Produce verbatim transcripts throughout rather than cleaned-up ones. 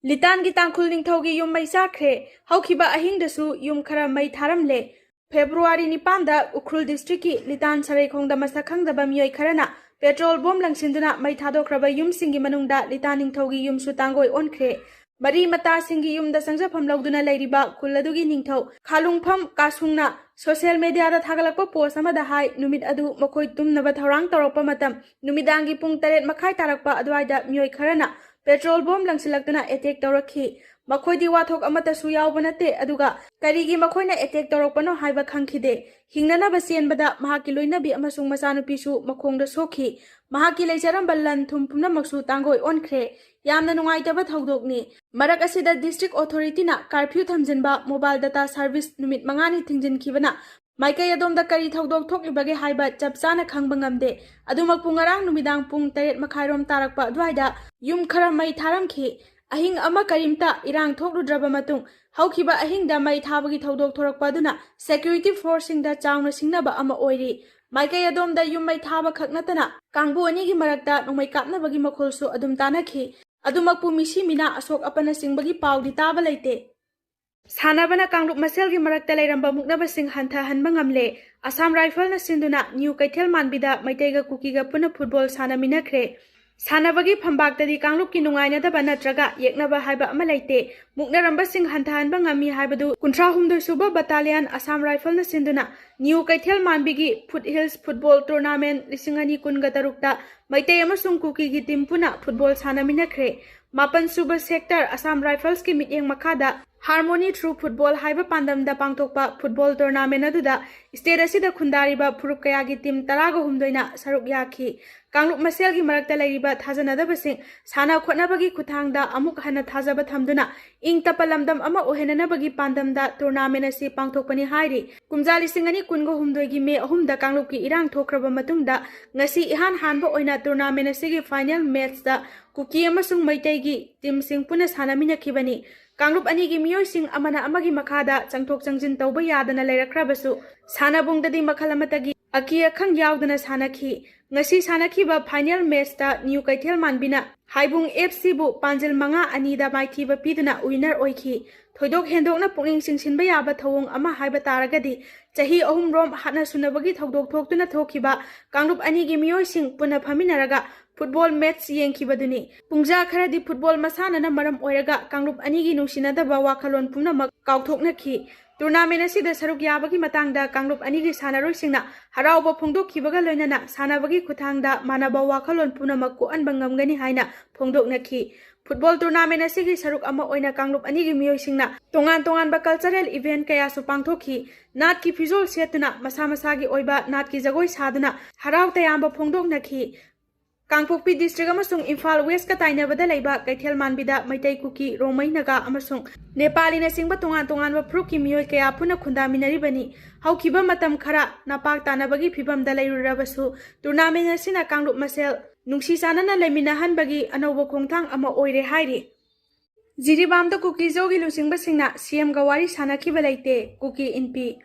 ꯂꯤꯇꯥꯟꯒꯤ ꯇꯥꯡꯈꯨꯜ ꯅꯤꯡꯊꯧꯒꯤ ꯌꯨꯝ ꯃꯩ ꯆꯥꯛꯈ꯭ꯔꯦ꯫ ꯍꯧꯈꯤꯕ ꯑꯍꯤꯡꯗꯁꯨ ꯌꯨꯝ ꯈꯔ ꯃꯩ ꯊꯥꯔꯝꯂꯦ꯫ ꯐꯦꯕ꯭ꯔꯨꯋꯥꯔꯤ ꯅꯤꯄꯥꯟꯗ ꯎꯈ꯭ꯔꯨꯜ ꯗꯤꯁꯇ꯭ꯔꯤꯛꯀꯤ ꯂꯤꯇꯥꯟ ꯁꯔꯩꯈꯣꯡꯗ ꯃꯁꯛ ꯈꯪꯗꯕ ꯃꯤꯑꯣꯏ ꯈꯔꯅ ꯄꯦꯇ꯭ꯔꯣꯜ ꯕꯣꯝ ꯂꯪꯁꯤꯟꯗꯨꯅ ꯃꯩ ꯊꯥꯗꯣꯛꯈ꯭ꯔꯕ ꯌꯨꯝꯁꯤꯡꯒꯤ ꯃꯅꯨꯡꯗ ꯂꯤꯇꯥꯟ ꯅꯤꯡꯊꯧꯒꯤ ꯌꯨꯝꯁꯨ ꯇꯥꯡꯒꯣꯏ ꯑꯣꯟꯈ꯭ꯔꯦ꯫ ꯃꯔꯤ ꯃꯇꯥꯁꯤꯡꯒꯤ ꯌꯨꯝꯗ ꯆꯪꯖꯐꯝ ꯂꯧꯗꯨꯅ ꯂꯩꯔꯤꯕ ꯈꯨꯜ ꯑꯗꯨꯒꯤ ꯅꯤꯡꯊꯧ ꯈꯥꯂꯨꯡꯐꯝ ꯀꯥꯁꯨꯡꯅ ꯁꯣꯁꯤꯌꯦꯜ ꯃꯦꯗꯤꯌꯥꯗ ꯊꯥꯒꯠꯂꯛꯄ ꯄꯣꯁ ꯑꯃꯗ ꯍꯥꯏ, ꯅꯨꯃꯤꯠ ꯑꯗꯨ ꯃꯈꯣꯏ ꯇꯨꯝꯅꯕ ꯊꯧꯔꯥꯡ ꯇꯧꯔꯛꯄ ꯃꯇꯝ ꯅꯨꯃꯤꯗꯥꯡꯒꯤ ꯄꯨꯡ ꯇꯔꯦꯠ ꯃꯈꯥꯏ ꯇꯥꯔꯛꯄ ꯑꯗꯨꯋꯥꯏꯗ ꯃꯤꯑꯣꯏ ꯈꯔꯅ ꯄꯦꯇ꯭ꯔꯣꯜ ꯕꯣꯝ ꯂꯪꯁꯤꯜꯂꯛꯇꯨꯅ ꯑꯦꯇꯦꯛ ꯇꯧꯔꯛꯈꯤ꯫ ꯃꯈꯣꯏꯗꯤ ꯋꯥꯊꯣꯛ ꯑꯃꯠꯇꯁꯨ ꯌꯥꯎꯕ ꯅꯠꯇꯦ, ꯑꯗꯨꯒ ꯀꯔꯤꯒꯤ ꯃꯈꯣꯏꯅ ꯑꯦꯇꯦꯛ ꯇꯧꯔꯛꯄꯅꯣ ꯍꯥꯏꯕ ꯈꯪꯈꯤꯗꯦ꯫ ꯍꯤꯡꯅꯅꯕ ꯆꯦꯟꯕꯗ ꯃꯍꯥꯛꯀꯤ ꯂꯣꯏꯅꯕꯤ ꯑꯃꯁꯨꯡ ꯃꯆꯥꯅꯨꯄꯤꯁꯨ ꯃꯈꯣꯡꯗ ꯁꯣꯛꯈꯤ꯫ ꯃꯍꯥꯛꯀꯤ ꯂꯩꯖꯔꯝꯕ ꯂꯟ ꯊꯨꯝ ꯄꯨꯝꯅꯃꯛꯁꯨ ꯇꯥꯡꯒꯣꯏ ꯑꯣꯟꯈ꯭ꯔꯦ꯫ ꯌꯥꯝꯅ ꯅꯨꯡꯉꯥꯏꯇꯕ ꯊꯧꯗꯣꯛꯅꯤ꯫ ꯃꯔꯛ ꯑꯁꯤꯗ ꯗꯤꯁꯇ꯭ꯔꯤꯛ ꯑꯣꯊꯣꯔꯤꯇꯤꯅ ꯀꯥꯔꯐ꯭ꯌꯨ ꯊꯝꯖꯤꯟꯕ, ꯃꯣꯕꯥꯏꯜ ꯗꯇꯥ ꯁꯥꯔꯚꯤꯁ ꯅꯨꯃꯤꯠ ꯃꯉꯥꯅꯤ ꯊꯤꯡꯖꯤꯟꯈꯤꯕꯅ ꯃꯥꯏꯀꯩ ꯑꯗꯣꯝꯗ ꯀꯔꯤ ꯊꯧꯗꯣꯛ ꯊꯣꯛꯂꯤꯕꯒꯦ ꯍꯥꯏꯕ ꯆꯞ ꯆꯥꯅ ꯈꯪꯕ ꯉꯝꯗꯦ꯫ ꯑꯗꯨꯃꯛꯄꯨ ꯉꯔꯥꯡ ꯅꯨꯃꯤꯗꯥꯡ ꯄꯨꯡ ꯇꯔꯦꯠ ꯃꯈꯥꯏꯔꯣꯝ ꯇꯥꯔꯛꯄ ꯑꯗꯨꯋꯥꯏꯗ ꯌꯨꯝ ꯈꯔ ꯃꯩ ꯊꯥꯔꯝꯈꯤ꯫ ꯑꯍꯤꯡ ꯑꯃ ꯀꯔꯤꯝꯇ ꯏꯔꯥꯡ ꯊꯣꯛꯂꯨꯗ꯭ꯔꯕ ꯃꯇꯨꯡ ꯍꯧꯈꯤꯕ ꯑꯍꯤꯡꯗ ꯃꯩ ꯊꯥꯕꯒꯤ ꯊꯧꯗꯣꯛ ꯊꯣꯔꯛꯄ ꯑꯗꯨꯅ ꯁꯦꯀ꯭ꯌꯨꯔꯤꯇꯤ ꯐꯣꯔꯁꯁꯤꯡꯗ ꯆꯥꯎꯅ ꯁꯤꯡꯅꯕ ꯑꯃ ꯑꯣꯏꯔꯤ꯫ ꯃꯥꯏꯀꯩ ꯑꯗꯣꯝꯗ ꯌꯨꯝ ꯃꯩ ꯊꯥꯕ ꯈꯛ ꯅꯠꯇꯅ ꯀꯥꯡꯕꯨ ꯑꯅꯤꯒꯤ ꯃꯔꯛꯇ ꯅꯣꯡꯃꯩ ꯀꯥꯞꯅꯕꯒꯤ ꯃꯈꯣꯜꯁꯨ ꯑꯗꯨꯝ ꯇꯥꯅꯈꯤ꯫ ꯑꯗꯨꯃꯛꯄꯨ ꯃꯤꯁꯤ ꯃꯤꯅꯥ ꯑꯁꯣꯛ ꯑꯄꯟꯅꯆꯤꯡꯕꯒꯤ ꯄꯥꯎꯗꯤ ꯇꯥꯕ ꯂꯩꯇꯦ꯫ ꯁꯥꯟꯅꯕꯅ ꯀꯥꯡꯂꯨꯞ ꯃꯁꯦꯜꯒꯤ ꯃꯔꯛꯇ ꯂꯩꯔꯝꯕ ꯃꯨꯛꯅꯕꯁꯤꯡ ꯍꯟꯊꯍꯟꯕ ꯉꯝꯂꯦ꯫ ꯑꯁꯥꯝ ꯔꯥꯏꯐꯜꯅ ꯁꯤꯟꯗꯨꯅ ꯅ꯭ꯌꯨ ꯀꯩꯊꯦꯜ ꯃꯥꯟꯕꯤꯗ ꯃꯩꯇꯩꯒ ꯀꯨꯀꯤꯒ ꯄꯨꯟꯅ ꯐꯨꯠꯕꯣꯜ ꯁꯥꯟꯅꯃꯤꯟꯅꯈ꯭ꯔꯦ꯫ ꯁꯥꯟꯅꯕꯒꯤ ꯐꯝꯕꯥꯛꯇꯗꯤ ꯀꯥꯡꯂꯨꯞꯀꯤ ꯅꯨꯡꯉꯥꯏꯅꯗꯕ ꯅꯠꯇ꯭ꯔꯒ ꯌꯦꯛꯅꯕ ꯍꯥꯏꯕ ꯑꯃ ꯂꯩꯇꯦ꯫ ꯃꯨꯛꯅꯔꯝꯕꯁꯤꯡ ꯍꯟꯊꯍꯟꯕ ꯉꯝꯃꯤ ꯍꯥꯏꯕꯗꯨ ꯀꯨꯟꯊ꯭ꯔꯥ ꯍꯨꯝꯗꯣꯏ ꯁꯨꯕ ꯕꯇꯥꯂꯤꯌꯟ ꯑꯁꯥꯝ ꯔꯥꯏꯐꯜꯅ ꯁꯤꯟꯗꯨꯅ ꯅ꯭ꯌꯨ ꯀꯩꯊꯦꯜ ꯃꯥꯟꯕꯤꯒꯤ ꯐꯨꯠ ꯍꯤꯜꯁ ꯐꯨꯠꯕꯣꯜ ꯇꯣꯔꯅꯥꯃꯦꯟ ꯂꯤꯁꯤꯡ ꯑꯅꯤ ꯀꯨꯟꯒ ꯇꯔꯨꯛꯇ ꯃꯩꯇꯩ ꯑꯃꯁꯨꯡ ꯀꯨꯀꯤꯒꯤ ꯇꯤꯝ ꯄꯨꯟꯅ ꯐꯨꯠꯕꯣꯜ ꯁꯥꯟꯅꯃꯤꯟꯅꯈ꯭ꯔꯦ꯫ ꯃꯥꯄꯟ ꯁꯨꯕ ꯁꯦꯛꯇꯔ ꯑꯁꯥꯝ ꯔꯥꯏꯐꯜꯁꯀꯤ ꯃꯤꯠꯌꯦꯡ ꯃꯈꯥꯗ ꯍꯥꯔꯃꯣꯅꯤ ꯊ꯭ꯔꯨ ꯐꯨꯠꯕꯣꯜ ꯍꯥꯏꯕ ꯄꯥꯟꯗꯝꯗ ꯄꯥꯡꯊꯣꯛꯄ ꯐꯨꯠꯕꯣꯜ ꯇꯣꯔꯅꯥꯃꯦꯟ ꯑꯗꯨꯗ ꯁ꯭ꯇꯦꯠ ꯑꯁꯤꯗ ꯈꯨꯟꯗꯥꯔꯤꯕ ꯐꯨꯔꯨꯞ ꯀꯌꯥꯒꯤ ꯇꯤꯝ ꯇꯔꯥꯒ ꯍꯨꯝꯗꯣꯏꯅ ꯁꯔꯨꯛ ꯌꯥꯈꯤ꯫ ꯀꯥꯡꯂꯨꯞ ꯃꯁꯦꯜꯒꯤ ꯃꯔꯛꯇ ꯂꯩꯔꯤꯕ ꯊꯥꯖꯅꯗꯕꯁꯤꯡ ꯁꯥꯟꯅ ꯈꯣꯠꯅꯕꯒꯤ ꯈꯨꯠꯊꯥꯡꯗ ꯑꯃꯨꯛ ꯍꯟꯅ ꯊꯥꯖꯕ ꯊꯝꯗꯨꯅ ꯏꯪ ꯇꯞꯄ ꯂꯝꯗꯝ ꯑꯃ ꯑꯣꯏꯍꯟꯅꯅꯕꯒꯤ ꯄꯥꯟꯗꯝꯗ ꯇꯣꯔꯅꯥꯃꯦꯟ ꯑꯁꯤ ꯄꯥꯡꯊꯣꯛꯄꯅꯤ ꯍꯥꯏꯔꯤ꯫ ꯀꯨꯝꯖꯥ ꯂꯤꯁꯤꯡ ꯑꯅꯤ ꯀꯨꯟꯒ ꯍꯨꯝꯗꯣꯏꯒꯤ ꯃꯦ ꯑꯍꯨꯝꯗ ꯀꯥꯡꯂꯨꯞꯀꯤ ꯏꯔꯥꯡ ꯊꯣꯛꯈ꯭ꯔꯕ ꯃꯇꯨꯡꯗ ꯉꯁꯤ ꯏꯍꯥꯟ ꯍꯥꯟꯕ ꯑꯣꯏꯅ ꯇꯣꯔꯅꯥꯃꯦꯟ ꯑꯁꯤꯒꯤ ꯐꯥꯏꯅꯦꯜ ꯃꯦꯠꯆꯇ ꯀꯨꯀꯤ ꯑꯃꯁꯨꯡ ꯃꯩꯇꯩꯒꯤ ꯇꯤꯝꯁꯤꯡ ꯄꯨꯟꯅ ꯁꯥꯟꯅꯃꯤꯟꯅꯈꯤꯕꯅꯤ꯫ ꯀꯥꯡꯂꯨꯞ ꯑꯅꯤꯒꯤ ꯃꯤꯑꯣꯏꯁꯤꯡ ꯑꯃꯅ ꯑꯃꯒꯤ ꯃꯈꯥꯗ ꯆꯪꯊꯣꯛ ꯆꯪꯁꯤꯟ ꯇꯧꯕ ꯌꯥꯗꯅ ꯂꯩꯔꯛꯈ꯭ꯔꯕꯁꯨ, ꯁꯥꯟꯅꯕꯨꯡꯗꯗꯤ ꯃꯈꯜ ꯑꯃꯠꯇꯒꯤ ꯑꯀꯤ ꯑꯈꯪ ꯌꯥꯎꯗꯅ ꯁꯥꯟꯅꯈꯤ꯫ ꯉꯁꯤ ꯁꯥꯟꯅꯈꯤꯕ ꯐꯥꯏꯅꯦꯜ ꯃꯦꯠꯆꯇ ꯅ꯭ꯌꯨ ꯀꯩꯊꯦꯜ ꯃꯥꯟꯕꯤꯅ ꯍꯥꯏꯕꯨꯡ ꯑꯦꯐ ꯁꯤꯕꯨ ꯄꯥꯟꯖꯤꯜ ꯃꯉꯥ ꯑꯅꯤꯗ ꯃꯥꯏꯊꯤꯕ ꯄꯤꯗꯨꯅ ꯋꯤꯅꯔ ꯑꯣꯏꯈꯤ꯫ ꯊꯣꯏꯗꯣꯛ ꯍꯦꯟꯗꯣꯛꯅ ꯄꯨꯛꯅꯤꯡ ꯆꯤꯡꯁꯤꯟꯕ ꯌꯥꯕ ꯊꯧꯑꯣꯡ ꯑꯃ ꯍꯥꯏꯕ ꯇꯥꯔꯒꯗꯤ, ꯆꯍꯤ ꯑꯍꯨꯝꯔꯣꯝ ꯍꯥꯠꯅ ꯁꯨꯅꯕꯒꯤ ꯊꯧꯗꯣꯛ ꯊꯣꯛꯇꯨꯅ ꯊꯣꯛꯈꯤꯕ ꯀꯥꯡꯂꯨꯞ ꯑꯅꯤꯒꯤ ꯃꯤꯑꯣꯏꯁꯤꯡ ꯄꯨꯟꯅ ꯐꯝꯃꯤꯟꯅꯔꯒ ꯐꯨꯠꯕꯣꯜ ꯃꯦꯠꯆ ꯌꯦꯡꯈꯤꯕꯗꯨꯅꯤ꯫ ꯄꯨꯡꯖꯥ ꯈꯔꯗꯤ ꯐꯨꯠꯕꯣꯜ ꯃꯁꯥꯟꯅꯅ ꯃꯔꯝ ꯑꯣꯏꯔꯒ ꯀꯥꯡꯂꯨꯞ ꯑꯅꯤꯒꯤ ꯅꯨꯡꯁꯤꯅꯗꯕ ꯋꯥꯈꯜꯂꯣꯟ ꯄꯨꯝꯅꯃꯛ ꯀꯥꯎꯊꯣꯛꯅꯈꯤ꯫ ꯇꯨꯔꯅꯥꯃꯦꯟ ꯑꯁꯤꯗ ꯁꯔꯨꯛ ꯌꯥꯕꯒꯤ ꯃꯇꯥꯡꯗ ꯀꯥꯡꯂꯨꯞ ꯑꯅꯤꯒꯤ ꯁꯥꯟꯅꯔꯣꯏꯁꯤꯡꯅ ꯍꯔꯥꯎꯕ ꯐꯣꯡꯗꯣꯛꯈꯤꯕꯒ ꯂꯣꯏꯅꯅ ꯁꯥꯟꯅꯕꯒꯤ ꯈꯨꯠꯊꯥꯡꯗ ꯃꯥꯟꯅꯕ ꯋꯥꯈꯜꯂꯣꯟ ꯄꯨꯝꯅꯃꯛ ꯀꯣꯛꯍꯟꯕ ꯉꯝꯒꯅꯤ ꯍꯥꯏꯅ ꯐꯣꯡꯗꯣꯛꯅꯈꯤ꯫ ꯐꯨꯠꯕꯣꯜ ꯇꯨꯔꯅꯥꯃꯦꯟ ꯑꯁꯤꯒꯤ ꯁꯔꯨꯛ ꯑꯃ ꯑꯣꯏꯅ ꯀꯥꯡꯂꯨꯞ ꯑꯅꯤꯒꯤ ꯃꯤꯑꯣꯏꯁꯤꯡꯅ ꯇꯣꯉꯥꯟ ꯇꯣꯉꯥꯟꯕ ꯀꯜꯆꯔꯦꯜ ꯏꯚꯦꯟꯠ ꯀꯌꯥꯁꯨ ꯄꯥꯡꯊꯣꯛꯈꯤ꯫ ꯅꯥꯠꯀꯤ ꯐꯤꯖꯣꯜ ꯁꯦꯠꯇꯨꯅ ꯃꯁꯥ ꯃꯁꯥꯒꯤ ꯑꯣꯏꯕ ꯅꯥꯠꯀꯤ ꯖꯒꯣꯏ ꯁꯥꯗꯨꯅ ꯍꯔꯥꯎ ꯇꯌꯥꯝꯕ ꯐꯣꯡꯗꯣꯛꯅꯈꯤ꯫ ꯀꯥꯡꯄꯣꯛꯄꯤ ꯗꯤꯁꯇ꯭ꯔꯤꯛ ꯑꯃꯁꯨꯡ ꯏꯝꯐꯥꯜ ꯋꯦꯁꯀ ꯇꯥꯏꯅꯕꯗ ꯂꯩꯕ ꯀꯩꯊꯦꯜ ꯃꯥꯟꯕꯤꯗ ꯃꯩꯇꯩ, ꯀꯨꯀꯤ, ꯔꯣꯡꯃꯩ, ꯅꯥꯒꯥ ꯑꯃꯁꯨꯡ ꯅꯦꯄꯥꯂꯤꯅꯆꯤꯡꯕ ꯇꯣꯉꯥꯟ ꯇꯣꯉꯥꯟꯕ ꯐꯨꯔꯨꯞꯀꯤ ꯃꯤꯑꯣꯏ ꯀꯌꯥ ꯄꯨꯟꯅ ꯈꯨꯟꯗꯥꯃꯤꯟꯅꯔꯤꯕꯅꯤ꯫ ꯍꯧꯈꯤꯕ ꯃꯇꯝ ꯈꯔ ꯅꯄꯥꯛ ꯇꯥꯅꯕꯒꯤ ꯐꯤꯕꯝꯗ ꯂꯩꯔꯨꯔꯕꯁꯨ, ꯇꯨꯔꯅꯥꯃꯦꯟ ꯑꯁꯤꯅ ꯀꯥꯡꯂꯨꯞ ꯃꯁꯦꯜ ꯅꯨꯡꯁꯤ ꯆꯥꯟꯅꯅ ꯂꯩꯃꯤꯟꯅꯍꯟꯕꯒꯤ ꯑꯅꯧꯕ ꯈꯣꯡꯊꯥꯡ ꯑꯃ ꯑꯣꯏꯔꯦ ꯍꯥꯏꯔꯤ꯫ ꯖꯤꯔꯤꯕꯥꯝꯗ ꯀꯨꯀꯤꯖꯣꯒꯤ ꯂꯨꯆꯤꯡꯕꯁꯤꯡꯅ ꯁꯤꯑꯦꯝꯒ ꯋꯥꯔꯤ ꯁꯥꯅꯈꯤꯕ ꯂꯩꯇꯦ, ꯀꯨꯀꯤ ꯏꯟꯄꯤ꯫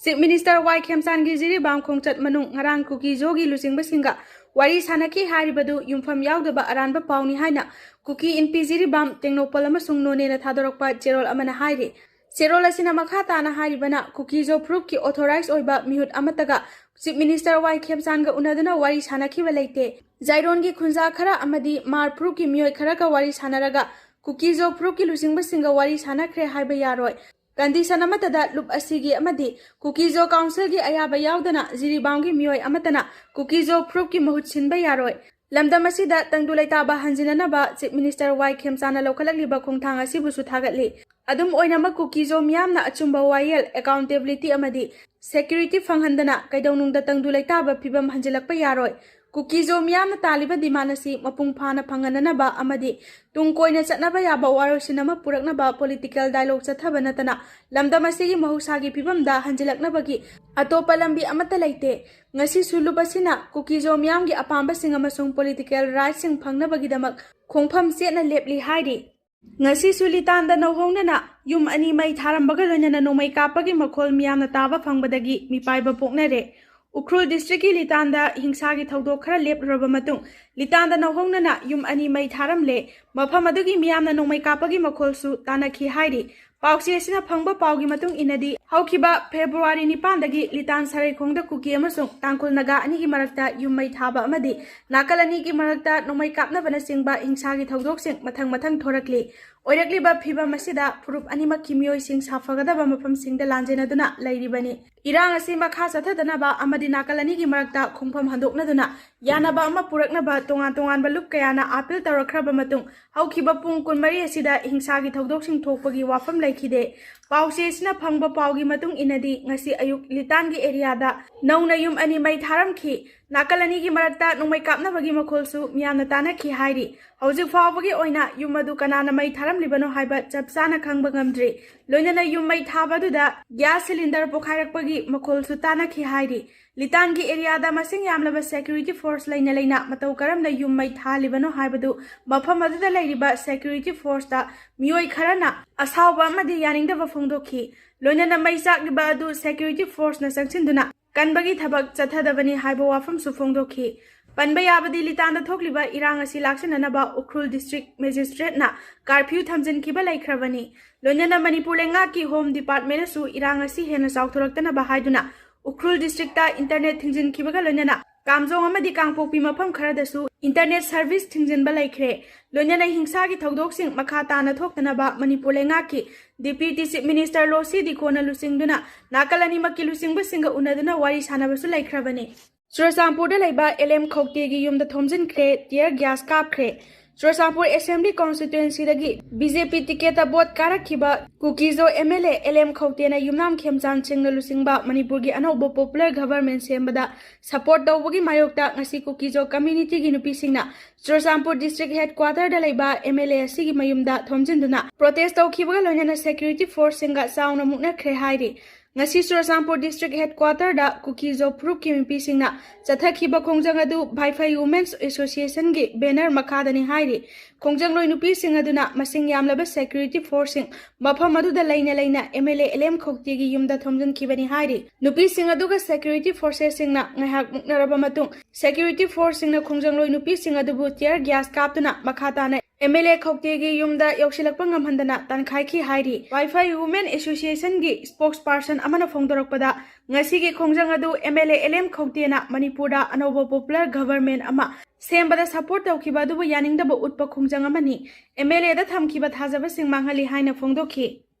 ꯆꯤꯐ ꯃꯤꯅꯤꯁꯇꯔ ꯋꯥꯏ ꯈꯦꯝꯆꯥꯟꯒꯤ ꯖꯤꯔꯤꯕꯥꯝ ꯈꯣꯡꯆꯠ ꯃꯅꯨꯡ ꯉꯔꯥꯡ ꯀꯨꯀꯤꯖꯣꯒꯤ ꯂꯨꯆꯤꯡꯕꯁꯤꯡꯒ ꯋꯥꯔꯤ ꯁꯥꯅꯈꯤ ꯍꯥꯏꯔꯤꯕꯗꯨ ꯌꯨꯝꯐꯝ ꯌꯥꯎꯗꯕ ꯑꯔꯥꯟꯕ ꯄꯥꯎꯅꯤ ꯍꯥꯏꯅ ꯀꯨꯀꯤ ꯏꯟꯄꯤ ꯖꯤꯔꯤꯕꯥꯝ ꯇꯦꯡꯅꯧꯄꯜ ꯑꯃꯁꯨꯡ ꯅꯣꯅꯦꯅ ꯊꯥꯗꯣꯔꯛꯄ ꯆꯦꯔꯣꯜ ꯑꯃꯅ ꯍꯥꯏꯔꯤ꯫ ꯆꯦꯔꯣꯜ ꯑꯁꯤꯅ ꯃꯈꯥ ꯇꯥꯅ ꯍꯥꯏꯔꯤꯕꯅ, ꯀꯨꯀꯤꯖꯣ ꯐꯨꯔꯨꯞꯀꯤ ꯑꯣꯊꯣꯔꯥꯏꯖ ꯑꯣꯏꯕ ꯃꯤꯍꯨꯠ ꯑꯃꯠꯇꯒ ꯆꯤꯐ ꯃꯤꯅꯤꯁꯇꯔ ꯋꯥꯏ ꯈꯦꯝꯆꯥꯟꯒ ꯎꯅꯗꯨꯅ ꯋꯥꯔꯤ ꯁꯥꯅꯈꯤꯕ ꯂꯩꯇꯦ꯫ ꯖꯥꯏꯔꯣꯟꯒꯤ ꯈꯨꯟꯖꯥ ꯈꯔ ꯑꯃꯗꯤ ꯃꯥꯔ ꯐꯨꯔꯨꯞꯀꯤ ꯃꯤꯑꯣꯏ ꯈꯔꯒ ꯋꯥꯔꯤ ꯁꯥꯅꯔꯒ ꯀꯨꯀꯤꯖꯣ ꯐꯨꯔꯨꯞꯀꯤ ꯂꯨꯆꯤꯡꯕꯁꯤꯡꯒ ꯋꯥꯔꯤ ꯁꯥꯅꯈ꯭ꯔꯦ ꯍꯥꯏꯕ ꯌꯥꯔꯣꯏ꯫ ꯀꯟꯗꯤꯁꯟ ꯑꯃꯠꯇꯗ ꯂꯨꯞ ꯑꯁꯤꯒꯤ ꯑꯃꯗꯤ ꯀꯨꯀꯤꯖꯣ ꯀꯥꯎꯟꯁꯤꯜꯒꯤ ꯑꯌꯥꯕ ꯌꯥꯎꯗꯅ ꯖꯤꯔꯤꯕꯥꯝꯒꯤ ꯃꯤꯑꯣꯏ ꯑꯃꯠꯇꯅ ꯀꯨꯀꯤꯖꯣ ꯐꯨꯔꯨꯞꯀꯤ ꯃꯍꯨꯠ ꯁꯤꯟꯕ ꯌꯥꯔꯣꯏ꯫ ꯂꯝꯗꯝ ꯑꯁꯤꯗ ꯇꯪꯗꯨ ꯂꯩꯇꯥꯕ ꯍꯟꯖꯤꯟꯅꯅꯕ ꯆꯤꯐ ꯃꯤꯅꯤꯁꯇꯔ ꯋꯥꯏ ꯈꯦꯝꯆꯥꯟꯅ ꯂꯧꯈꯠꯂꯛꯂꯤꯕ ꯈꯣꯡꯊꯥꯡ ꯑꯁꯤꯕꯨꯁꯨ ꯊꯥꯒꯠꯂꯤ꯫ ꯑꯗꯨꯝ ꯑꯣꯏꯅꯃꯛ, ꯀꯨꯀꯤꯖꯣ ꯃꯤꯌꯥꯝꯅ ꯑꯆꯨꯝꯕ ꯋꯥꯌꯦꯜ, ꯑꯦꯀꯥꯎꯟꯇꯦꯕꯤꯂꯤꯇꯤ ꯑꯃꯗꯤ ꯁꯦꯀ꯭ꯌꯨꯔꯤꯇꯤ ꯐꯪꯍꯟꯗꯅ ꯀꯩꯗꯧꯅꯨꯡꯗ ꯇꯪꯗꯨ ꯂꯩꯇꯥꯕ ꯐꯤꯕꯝ ꯍꯟꯖꯤꯜꯂꯛꯄ ꯌꯥꯔꯣꯏ꯫ ꯀꯨꯀꯤꯖꯣ ꯃꯤꯌꯥꯝꯅ ꯇꯥꯜꯂꯤꯕ ꯗꯤꯃꯥꯟ ꯑꯁꯤ ꯃꯄꯨꯡ ꯐꯥꯅ ꯐꯪꯍꯟꯅꯅꯕ ꯑꯃꯗꯤ ꯇꯨꯡ ꯀꯣꯏꯅ ꯆꯠꯅꯕ ꯌꯥꯕ ꯋꯥꯔꯣꯏꯁꯤꯟ ꯑꯃ ꯄꯨꯔꯛꯅꯕ ꯄꯣꯂꯤꯇꯤꯀꯦꯜ ꯗꯥꯏꯂꯣꯒ ꯆꯠꯊꯕ ꯅꯠꯇꯅ ꯂꯝꯗꯝ ꯑꯁꯤꯒꯤ ꯃꯍꯧꯁꯥꯒꯤ ꯐꯤꯕꯝꯗ ꯍꯟꯖꯤꯜꯂꯛꯅꯕꯒꯤ ꯑꯇꯣꯞꯄ ꯂꯝꯕꯤ ꯑꯃꯠꯇ ꯂꯩꯇꯦ꯫ ꯉꯁꯤꯁꯨ ꯂꯨꯞ ꯑꯁꯤꯅ ꯀꯨꯀꯤꯖꯣ ꯃꯤꯌꯥꯝꯒꯤ ꯑꯄꯥꯝꯕꯁꯤꯡ ꯑꯃꯁꯨꯡ ꯄꯣꯂꯤꯇꯤꯀꯦꯜ ꯔꯥꯏꯠꯁꯤꯡ ꯐꯪꯅꯕꯒꯤꯗꯃꯛ ꯈꯣꯡꯐꯝ ꯆꯦꯠꯅ ꯂꯦꯞꯂꯤ ꯍꯥꯏꯔꯤ꯫ ꯉꯁꯤꯁꯨ ꯂꯤꯇꯥꯟꯗ ꯅꯧꯍꯧꯅꯅ ꯌꯨꯝ ꯑꯅꯤ ꯃꯩ ꯊꯥꯔꯝꯕꯒ ꯂꯣꯏꯅꯅ ꯅꯣꯡꯃꯩ ꯀꯥꯞꯄꯒꯤ ꯃꯈꯣꯜ ꯃꯤꯌꯥꯝꯅ ꯇꯥꯕ ꯐꯪꯕꯗꯒꯤ ꯃꯤꯄꯥꯏꯕ ꯄꯣꯛꯅꯔꯦ꯫ ꯎꯈ꯭ꯔꯨꯜ ꯗꯤꯁꯇ꯭ꯔꯤꯛꯀꯤ ꯂꯤꯇꯥꯟꯗ ꯍꯤꯡꯁꯥꯒꯤ ꯊꯧꯗꯣꯛ ꯈꯔ ꯂꯦꯞꯂꯨꯔꯕ ꯃꯇꯨꯡ ꯂꯤꯇꯥꯟꯗ ꯅꯧꯍꯧꯅꯅ ꯌꯨꯝ ꯑꯅꯤ ꯃꯩ ꯊꯥꯔꯝꯂꯦ꯫ ꯃꯐꯝ ꯑꯗꯨꯒꯤ ꯃꯤꯌꯥꯝꯅ ꯅꯣꯡꯃꯩ ꯀꯥꯞꯄꯒꯤ ꯃꯈꯣꯜꯁꯨ ꯇꯥꯅꯈꯤ ꯍꯥꯏꯔꯤ꯫ ꯄꯥꯎꯆꯦ ꯑꯁꯤꯅ ꯐꯪꯕ ꯄꯥꯎꯒꯤ ꯃꯇꯨꯡ ꯏꯟꯅꯗꯤ, ꯍꯧꯈꯤꯕ ꯐꯦꯕ꯭ꯔꯨꯋꯥꯔꯤ ꯅꯤꯄꯥꯟꯗꯒꯤ ꯂꯤꯇꯥꯟ ꯁꯔꯩꯈꯣꯡꯗ ꯀꯨꯀꯤ ꯑꯃꯁꯨꯡ ꯇꯥꯡꯈꯨꯜ ꯅꯥꯒꯥ ꯑꯅꯤꯒꯤ ꯃꯔꯛꯇ ꯌꯨꯝ ꯃꯩ ꯊꯥꯕ ꯑꯃꯗꯤ ꯅꯥꯀꯜ ꯑꯅꯤꯒꯤ ꯃꯔꯛꯇ ꯅꯣꯡꯃꯩ ꯀꯥꯞꯅꯕꯅꯆꯤꯡꯕ ꯍꯤꯡꯁꯥꯒꯤ ꯊꯧꯗꯣꯛꯁꯤꯡ ꯃꯊꯪ ꯃꯊꯪ ꯊꯣꯔꯛꯂꯤ꯫ ꯑꯣꯏꯔꯛꯂꯤꯕ ꯐꯤꯚꯝ ꯑꯁꯤꯗ ꯐꯨꯔꯨꯞ ꯑꯅꯤꯃꯛꯀꯤ ꯃꯤꯑꯣꯏꯁꯤꯡ ꯁꯥꯐꯒꯗꯕ ꯃꯐꯝꯁꯤꯡꯗ ꯂꯥꯟꯖꯦꯟꯅꯗꯨꯅ ꯂꯩꯔꯤꯕꯅꯤ꯫ ꯏꯔꯥꯡ ꯑꯁꯤ ꯃꯈꯥ ꯆꯠꯊꯗꯅꯕ ꯑꯃꯗꯤ ꯅꯥꯀꯜ ꯑꯅꯤꯒꯤ ꯃꯔꯛꯇ ꯈꯣꯡꯐꯝ ꯍꯟꯗꯣꯛꯅꯗꯨꯅ ꯌꯥꯅꯕ ꯑꯃ ꯄꯨꯔꯛꯅꯕ ꯇꯣꯉꯥꯟ ꯇꯣꯉꯥꯟꯕ ꯂꯨꯞ ꯀꯌꯥꯅ ꯑꯥꯄꯤꯜ ꯇꯧꯔꯛꯈ꯭ꯔꯕ ꯃꯇꯨꯡ, ꯍꯧꯈꯤꯕ ꯄꯨꯡ ꯀꯨꯟꯃꯔꯤ ꯑꯁꯤꯗ ꯍꯤꯡꯁꯥꯒꯤ ꯊꯧꯗꯣꯛꯁꯤꯡ ꯊꯣꯛꯄꯒꯤ ꯋꯥꯐꯝ ꯂꯩꯈꯤꯗꯦ꯫ ꯄꯥꯎꯆꯦ ꯑꯁꯤꯅ ꯐꯪꯕ ꯄꯥꯎꯒꯤ ꯃꯇꯨꯡ ꯏꯟꯅꯗꯤ, ꯉꯁꯤ ꯑꯌꯨꯛ ꯂꯤꯇꯥꯟꯒꯤ ꯑꯦꯔꯤꯌꯥꯗ ꯅꯧꯅ ꯌꯨꯝ ꯑꯅꯤ ꯃꯩ ꯊꯥꯔꯝꯈꯤ꯫ ꯅꯥꯀꯜ ꯑꯅꯤꯒꯤ ꯃꯔꯛꯇ ꯅꯣꯡꯃꯩ ꯀꯥꯞꯅꯕꯒꯤ ꯃꯈꯣꯜꯁꯨ ꯃꯤꯌꯥꯝꯅ ꯇꯥꯅꯈꯤ ꯍꯥꯏꯔꯤ꯫ ꯍꯧꯖꯤꯛ ꯐꯥꯎꯕꯒꯤ ꯑꯣꯏꯅ ꯌꯨꯝ ꯑꯗꯨ ꯀꯅꯥꯅ ꯃꯩ ꯊꯥꯔꯝꯂꯤꯕꯅꯣ ꯍꯥꯏꯕ ꯆꯞ ꯆꯥꯅ ꯈꯪꯕ ꯉꯝꯗ꯭ꯔꯤ꯫ ꯂꯣꯏꯅꯅ ꯌꯨꯝ ꯃꯩ ꯊꯥꯕ ꯑꯗꯨꯗ ꯒ꯭ꯌꯥꯁ ꯁꯤꯂꯤꯟꯗꯔ ꯄꯣꯈꯥꯏꯔꯛꯄꯒꯤ ꯃꯈꯣꯜꯁꯨ ꯇꯥꯅꯈꯤ ꯍꯥꯏꯔꯤ꯫ ꯂꯤꯇꯥꯟꯒꯤ ꯑꯦꯔꯤꯌꯥꯗ ꯃꯁꯤꯡ ꯌꯥꯝꯂꯕ ꯁꯦꯀ꯭ꯌꯨꯔꯤꯇꯤ ꯐꯣꯔꯁ ꯂꯩꯅ ꯂꯩꯅ ꯃꯇꯧ ꯀꯔꯝꯅ ꯌꯨꯝ ꯃꯩ ꯊꯥꯂꯤꯕꯅꯣ ꯍꯥꯏꯕꯗꯨ ꯃꯐꯝ ꯑꯗꯨꯗ ꯂꯩꯔꯤꯕ ꯁꯦꯀ꯭ꯌꯨꯔꯤꯇꯤ ꯐꯣꯔꯁꯇ ꯃꯤꯑꯣꯏ ꯈꯔꯅ ꯑꯁꯥꯎꯕ ꯑꯃꯗꯤ ꯌꯥꯅꯤꯡꯗꯕ ꯐꯣꯡꯗꯣꯛꯈꯤ꯫ ꯂꯣꯏꯅꯅ ꯃꯩ ꯆꯥꯛꯂꯤꯕ ꯑꯗꯨ ꯁꯦꯀ꯭ꯌꯨꯔꯤꯇꯤ ꯐꯣꯔꯁꯅ ꯆꯪꯁꯤꯟꯗꯨꯅ ꯀꯟꯕꯒꯤ ꯊꯕꯛ ꯆꯠꯊꯗꯕꯅꯤ ꯍꯥꯏꯕ ꯋꯥꯐꯝꯁꯨ ꯐꯣꯡꯗꯣꯛꯈꯤ꯫ ꯄꯟꯕ ꯌꯥꯕꯗꯤ, ꯂꯤꯇꯥꯟꯗ ꯊꯣꯛꯂꯤꯕ ꯏꯔꯥꯡ ꯑꯁꯤ ꯂꯥꯛꯁꯤꯟꯅꯅꯕ ꯎꯈ꯭ꯔꯨꯜ ꯗꯤꯁꯇ꯭ꯔꯤꯛ ꯃꯦꯖꯤꯁꯇ꯭ꯔꯦꯠꯅ ꯀꯥꯔꯐ꯭ꯌꯨ ꯊꯝꯖꯤꯟꯈꯤꯕ ꯂꯩꯈ꯭ꯔꯕꯅꯤ꯫ ꯂꯣꯏꯅꯅ ꯃꯅꯤꯄꯨꯔ ꯂꯩꯉꯥꯛꯀꯤ ꯍꯣꯝ ꯗꯤꯄꯥꯔꯠꯃꯦꯟꯅꯁꯨ ꯏꯔꯥꯡ ꯑꯁꯤ ꯍꯦꯟꯅ ꯆꯥꯎꯊꯣꯔꯛꯇꯅꯕ ꯍꯥꯏꯗꯨꯅ ꯎꯈ꯭ꯔꯨꯜ ꯗꯤꯁꯇ꯭ꯔꯤꯛꯇ ꯏꯟꯇꯔꯅꯦꯠ ꯊꯤꯡꯖꯤꯟꯈꯤꯕꯒ ꯂꯣꯏꯅꯅ ꯀꯥꯝꯖꯣꯡ ꯑꯃꯗꯤ ꯀꯥꯡꯄꯣꯛꯄꯤ ꯃꯐꯝ ꯈꯔꯗꯁꯨ ꯏꯟꯇꯔꯅꯦꯠ ꯁꯔꯚꯤꯁ ꯊꯤꯡꯖꯤꯟꯕ ꯂꯩꯈ꯭ꯔꯦ꯫ ꯂꯣꯏꯅꯅ ꯍꯤꯡꯁꯥꯒꯤ ꯊꯧꯗꯣꯛꯁꯤꯡ ꯃꯈꯥ ꯇꯥꯅ ꯊꯣꯛꯇꯅꯕ ꯃꯅꯤꯄꯨꯔ ꯂꯩꯉꯥꯛꯀꯤ ꯗꯤꯄ꯭ꯌꯨꯇꯤ ꯆꯤꯐ ꯃꯤꯅꯤꯁꯇꯔ ꯂꯣꯁꯤ ꯗꯤꯀꯣꯅ ꯂꯨꯆꯤꯡꯗꯨꯅ ꯅꯥꯀꯜ ꯑꯅꯤꯃꯛꯀꯤ ꯂꯨꯆꯤꯡꯕꯁꯤꯡꯒ ꯎꯅꯗꯨꯅ ꯋꯥꯔꯤ ꯁꯥꯟꯅꯕꯁꯨ ꯂꯩꯈ꯭ꯔꯕꯅꯤ꯫ ꯆꯨꯔꯆꯥꯟꯄꯨꯔꯗ ꯂꯩꯕ ꯑꯦꯜ ꯑꯦꯝ ꯈꯧꯇꯦꯒꯤ ꯌꯨꯝꯗ ꯊꯣꯝꯖꯤꯟꯈ꯭ꯔꯦ, ꯇꯤꯌꯔ ꯒ꯭ꯌꯥꯁ ꯀꯥꯞꯈ꯭ꯔꯦ꯫ ꯆꯨꯔꯆꯥꯟꯄꯨꯔ ꯑꯦꯁꯦꯝꯕ꯭ꯂꯤ ꯀꯣꯟꯁꯇꯤꯇ꯭ꯋꯦꯟꯁꯤꯗꯒꯤ ꯕꯤ ꯖꯦ ꯄꯤ ꯇꯤꯀꯦꯠꯇ ꯚꯣꯠ ꯀꯥꯔꯛꯈꯤꯕ ꯀꯨꯀꯤꯖꯣ M L A L M ꯈꯧꯇꯦꯅ ꯌꯨꯝꯅꯥꯝ ꯈꯦꯝꯆꯥꯟ ꯁꯤꯡꯅ ꯂꯨꯆꯤꯡꯕ ꯃꯅꯤꯄꯨꯔꯒꯤ ꯑꯅꯧꯕ ꯄꯣꯄꯨꯂꯔ ꯒꯚꯔꯟꯃꯦꯟ ꯁꯦꯝꯕꯗ ꯁꯄꯣꯔꯠ ꯇꯧꯕꯒꯤ ꯃꯥꯌꯣꯛꯇ ꯉꯁꯤ ꯀꯨꯀꯤꯖꯣ ꯀꯝꯃ꯭ꯌꯨꯅꯤꯇꯤꯒꯤ ꯅꯨꯄꯤꯁꯤꯡꯅ ꯆꯨꯔꯆꯥꯟꯄꯨꯔ ꯗꯤꯁꯇ꯭ꯔꯤꯛ ꯍꯦꯗꯀ꯭ꯋꯥꯇꯔꯗ ꯂꯩꯕ ꯑꯦꯝ ꯑꯦꯜ ꯑꯦ ꯑꯁꯤꯒꯤ ꯃꯌꯨꯝꯗ ꯊꯣꯝꯖꯤꯟꯗꯨꯅ ꯄ꯭ꯔꯣꯇꯦꯁ ꯇꯧꯈꯤꯕꯒ ꯂꯣꯏꯅꯅ ꯁꯦꯀ꯭ꯌꯨꯔꯤꯇꯤ ꯐꯣꯔꯁꯁꯤꯡꯒ ꯆꯥꯎꯅ ꯃꯨꯛꯅꯈ꯭ꯔꯦ ꯍꯥꯏꯔꯤ꯫ ꯉꯁꯤ ꯆꯨꯔꯆꯥꯟꯄꯨꯔ ꯗꯤꯁꯇ꯭ꯔꯤꯛ ꯍꯦꯗꯀ꯭ꯋꯥꯇꯔꯗ ꯀꯨꯀꯤ ꯖꯣ ꯐꯨꯔꯨꯞꯀꯤ ꯃꯤꯄꯤꯁꯤꯡꯅ ꯆꯠꯊꯈꯤꯕ ꯈꯣꯡꯖꯪ ꯑꯗꯨ ꯚꯥꯏꯐꯥꯏ ꯋꯨꯃꯦꯟꯁ ꯑꯦꯁꯣꯁꯤꯌꯦꯁꯟꯒꯤ ꯕꯦꯅꯔ ꯃꯈꯥꯗꯅꯤ ꯍꯥꯏꯔꯤ꯫ ꯈꯣꯡꯖꯪꯂꯣꯏ ꯅꯨꯄꯤꯁꯤꯡ ꯑꯗꯨꯅ ꯃꯁꯤꯡ ꯌꯥꯝꯂꯕ ꯁꯦꯀ꯭ꯌꯨꯔꯤꯇꯤ ꯐꯣꯔꯁꯁꯤꯡ ꯃꯐꯝ ꯑꯗꯨꯗ ꯂꯩꯅ ꯂꯩꯅ M L A L M ꯈꯧꯇꯦꯒꯤ ꯌꯨꯝꯗ ꯊꯣꯝꯖꯤꯟꯈꯤꯕꯅꯤ ꯍꯥꯏꯔꯤ꯫ ꯅꯨꯄꯤꯁꯤꯡ ꯑꯗꯨꯒ ꯁꯦꯀ꯭ꯌꯨꯔꯤꯇꯤ ꯐꯣꯔꯁꯦꯁꯁꯤꯡꯅ ꯉꯥꯏꯍꯥꯛ ꯃꯨꯛꯅꯔꯕ ꯃꯇꯨꯡ ꯁꯦꯀ꯭ꯌꯨꯔꯤꯇꯤ ꯐꯣꯔꯁꯁꯤꯡꯅ ꯈꯣꯡꯖꯪꯂꯣꯏ ꯅꯨꯄꯤꯁꯤꯡ ꯑꯗꯨꯕꯨ ꯇꯤꯌꯔ ꯒ꯭ꯌꯥꯁ ꯀꯥꯞꯇꯨꯅ ꯃꯈꯥ ꯇꯥꯅ ꯑꯦꯝ ꯑꯦꯜ ꯑꯦ ꯈꯧꯇꯦꯒꯤ ꯌꯨꯝꯗ ꯌꯧꯁꯤꯜꯂꯛꯄ ꯉꯝꯍꯟꯗꯅ ꯇꯥꯟꯈꯥꯏꯈꯤ ꯍꯥꯏꯔꯤ꯫ ꯋꯥꯏꯐꯥꯏ ꯋꯨꯃꯦꯟ ꯑꯦꯁꯣꯁꯤꯌꯦꯁꯟꯒꯤ ꯁ꯭ꯄꯣꯛꯁ ꯄꯥꯔꯁꯟ ꯑꯃꯅ ꯐꯣꯡꯗꯣꯔꯛꯄꯗ, ꯉꯁꯤꯒꯤ ꯈꯣꯡꯖꯪ ꯑꯗꯨ M L A L M ꯈꯧꯇꯦꯅ ꯃꯅꯤꯄꯨꯔꯗ ꯑꯅꯧꯕ ꯄꯣꯄꯨꯂꯔ ꯒꯚꯔꯟꯃꯦꯟꯠ ꯑꯃ ꯁꯦꯝꯕꯗ ꯁꯄꯣꯔꯠ ꯇꯧꯈꯤꯕ ꯑꯗꯨꯕꯨ ꯌꯥꯅꯤꯡꯗꯕ ꯎꯠꯄ ꯈꯣꯡꯖꯪ ꯑꯃꯅꯤ꯫ ꯑꯦꯝ ꯑꯦꯜ ꯑꯦꯗ ꯊꯝꯈꯤꯕ ꯊꯥꯖꯕꯁꯤꯡ ꯃꯥꯡꯍꯜꯂꯤ ꯍꯥꯏꯅ ꯐꯣꯡꯗꯣꯛꯈꯤ꯫